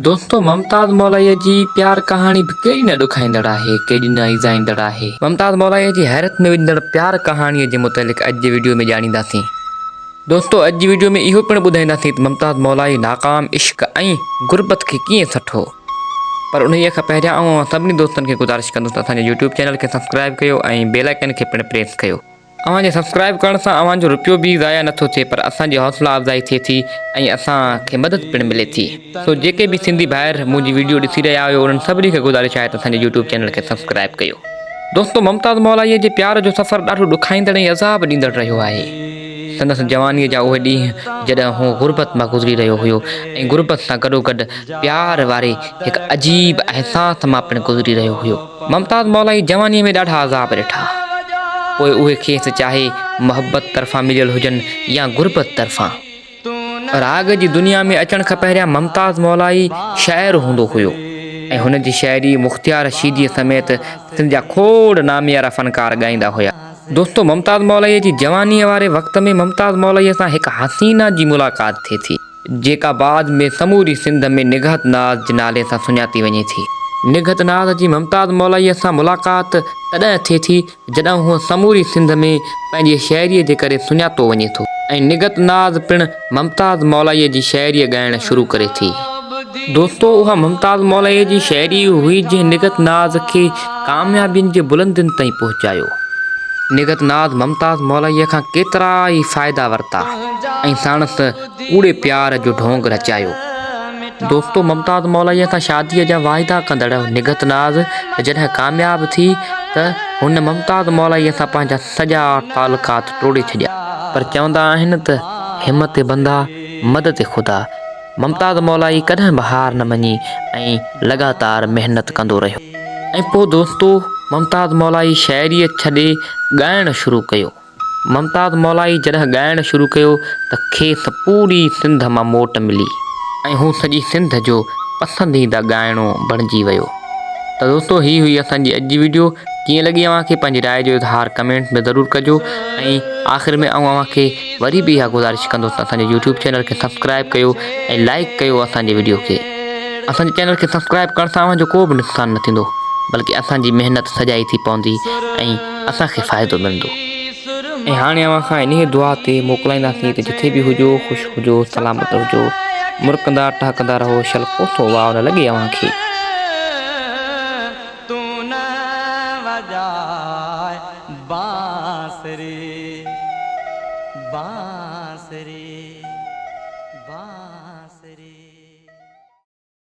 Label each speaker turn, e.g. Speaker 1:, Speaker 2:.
Speaker 1: دوستو ممتاز مولائيء جي پيار ڪهاڻي به ڪيڏي نه ڏکائيندڙ آهي، ڪيڏي نه ايذائيندڙ آهي. ممتاز مولائيء جي حيرت ۾ وجهندڙ پيار ڪهاڻيء جي متعلق اڄ جي وڊيو ۾ ڄاڻينداسين. دوستو اڄ جي وڊيو ۾ اهو پڻ ٻڌائينداسين ته ممتاز مولائي ناڪام عشق ۽ غربت کي ڪيئن سٺو. پر انهيء کان پهريان آئون اوهان سڀني دوستن کي گذارش ڪندس ته اسان جي يوٽيوب چينل کي سبسڪرائيب ڪيو ۽ بيل آئيڪن کي پڻ پريس ڪيو. اوهان جي سبسڪرائيب ڪرڻ سان اوهان جو رپيو به ضايع نٿو ٿئي پر اسان جي حوصلا افزائي ٿئي ٿي ۽ اسان کي مدد پڻ ملي ٿي. سو جيڪي به سنڌي ڀائر منهنجي ويڊيو ڏسي رهيا آهيو انهن سڀني کي گذارش آهي ته اسان جي يوٽيوب چينل کي سبسڪرائيب ڪيو. دوستو ممتاز مولائيء جي پيار جو سفر ڏاڍو ڏکائيندڙ ۽ عذاب ڏيندڙ رهيو آهي. سندس جوانيء جا اهي ڏينهن جڏهن هو غربت مان گذري رهيو هيو ۽ غربت سان گڏوگڏ پيار واري هڪ عجيب احساس مان پڻ گذري رهيو هيو. ممتاز مولائي جوانيء ۾ ڏاڍا عذاب ڏٺا. پوء اهي کيس چاهي محبت طرفان مليل هجن يا غربت طرفان. راڳ جي دنيا ۾ اچڻ کان پهريان ممتاز مولائي شاعر هوندو هيو ۽ هن جي شاعري مختيار شيديء سميت سنڌ جا کوڙ ناميارا فنڪار ڳائيندا هيا. دوستو ممتاز مولائيء جي جوانيء واري وقت ۾ ممتاز مولائيء سان هڪ حسينه جي ملاقات ٿئي ٿي. جيڪا بعد ۾ سموري سنڌ ۾ نگهت ناز جي نالي سان سڃاتي وڃي ٿي. نگهت ناز جي ممتاز مولائيء سان ملاقات تڏهن ٿئي ٿي جڏهن هو سموري سنڌ ۾ پنهنجي شاعريء جي ڪري سڃاتو وڃي ٿو ۽ نگهت ناز پڻ ممتاز مولائيء جي شاعريء ڳائڻ شروع ڪري ٿي. دوستو اها ممتاز مولائيء جي شاعري هئي جنهن نگهت ناز کي ڪاميابين جي بلندين تائين پهچايو. نگهت ناز ممتاز مولائيء کان ڪيترا ئي فائدا ورتا ۽ ساڻس ڪوڙي پيار جو ڍونگ رچايو. دوستو ممتاز مولائيء سان شاديء جا واعدا ڪندڙ نگهت ناز جڏهن ڪامياب ٿي ته هن ممتاز مولائيء سان پنهنجا سڄا تعلقات ٽوڙي ڇڏيا. پر چوندا آهن ته همت بندا مدد خدا. ممتاز مولائي ڪڏهن به هار نه مڃي ۽ لڳاتار محنت ڪندو رهيو. ۽ پوء دوستو ممتاز مولائي شاعريء ڇڏي ڳائڻ شروع ڪيو. ممتاز مولائي جڏهن ڳائڻ شروع ڪيو ته کيس پوري سنڌ مان موٽ ملي ۽ هو سڄي سنڌ جو پسنديده ڳائڻو بڻجي ويو. ته دوستو هي هئي اسان جي اڄ جي وڊيو ڪيئن لڳي اوهان کي پنهنجي راء جو اظهار ڪمينٽس ۾ ضرور ڪجو ۽ آخر ۾ آئون اوهان کي وري به اها گذارش ڪندس ته اسان جي يوٽيوب چينل کي سبسڪرائب ڪيو ۽ لائيڪ ڪيو اسان جي وڊيو کي. اسان جي چينل کي سبسڪرائب ڪرڻ سان اوهان جو ڪو به نقصان نه ٿيندو بلڪه اسان جي محنت سجائي ٿي پوندي ۽ اسان کي فائدو ملندو. ۽ هاڻي اوهان کان انهيء دعا تي موڪلائينداسين ته جٿي به هجو خوش هجو سلامت هجو مرڪندا ٽهڪندا رهو شل ڪوسو واء نه لڳي اوهان کي.